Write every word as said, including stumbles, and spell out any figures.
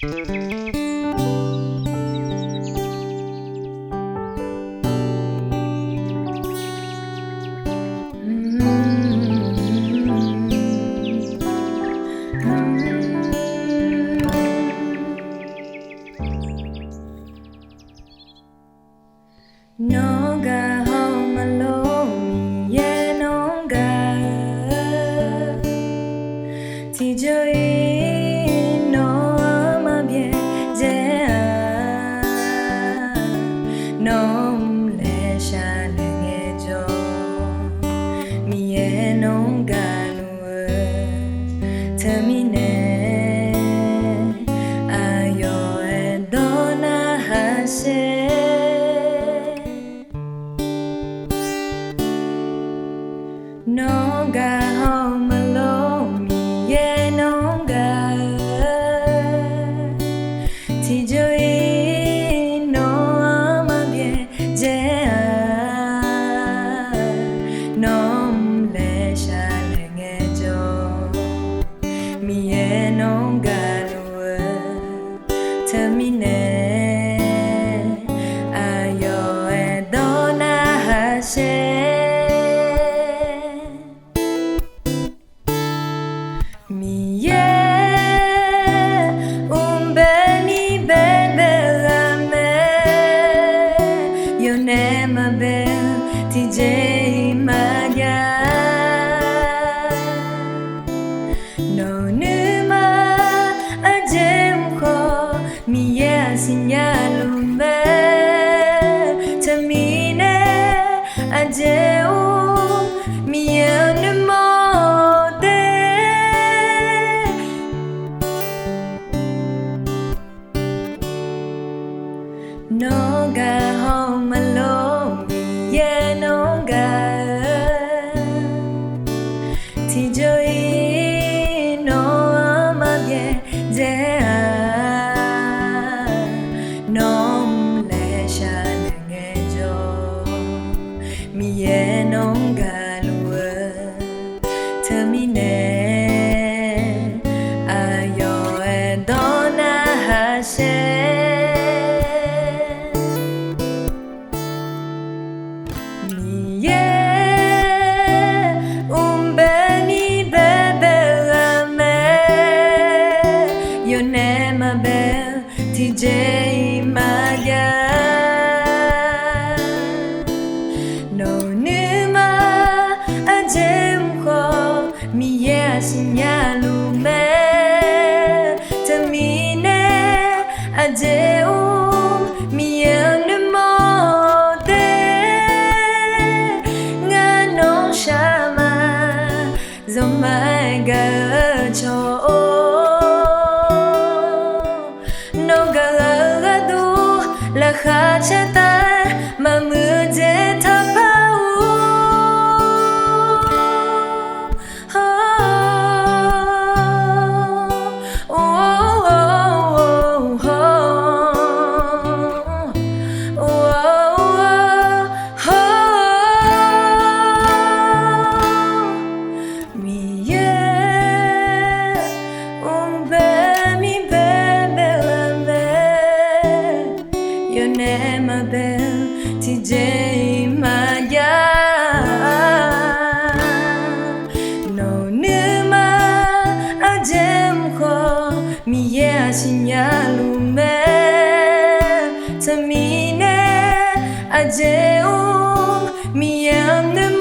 Nawr gaq haw maqlor, Miqyaer nawr gaq-eu. Tiqjawr-iq nawr-anr maqbyaer dzae-a. Nawr mq laeq shaqlaeq ngaejawr, Miqyaer nawr gaqluf-eu. Teumirnae aqyawf aerdawr narhaq sher. Nawr gaq haw maqlor, Miqyaer nawr gaq-eu. Tiqjawr-iq nawr-anr maqbyaer dzae-a. Nawr mq laeq shaqlaeq ngaejawr, Miqyaer nawr gaqluf-eu. Teumirnae aqyawf aerdawr narhaq sher. Miqyaer mq bae ni bae bae-eu ghaq mae, yawqnae maqbae-eu tiqjeq-iq maqjav. Nawq-eu nuima aqjeq mq khawf, Miqyaer-aq siqnya luf mae. Teumirnae aqjeq-or, Miqyaer-anr nuimawr de. Nawr gaq haw maqlor, Miqyaer nawr gaq-eu. Tiqjawr-iq nawr-anr maqbyaer dzae-a. Nawr mq laeq shaqlaeq ngaejawr, Miqyaer nawr gaqluf-eu. Teumirnae aqyawf aerdawr narhaq sher. Miqyaer mqbae ni bae bae-eu ghaq mae, yawqnae maqbae-eu tiqjeq-iq maqjav. Nawq-eu nuima aqjeq mq khawf, Miqyaer-aq siqnya luf mae. Teumirnae aqjeq-or, Miqyaer-anr nuimawr de. Ngar nawr shar ma, zawqmar-aer gaq-eu cawq-or. Nawr gaq-eu gharduq laqkhaq caer taef-aer maqmuiq-eu jeq taqpar-or. Miqyaer mqbae ni bae bae-eu ghaq mae, yawqnae maqbae-eu tiqjeq-iq maqjav. Nawq-eu nuima aqjeq mq khawf, Miqyaer-aq siqnya luf mae. Teumirnae aqjeq-or, Miqyaer-anr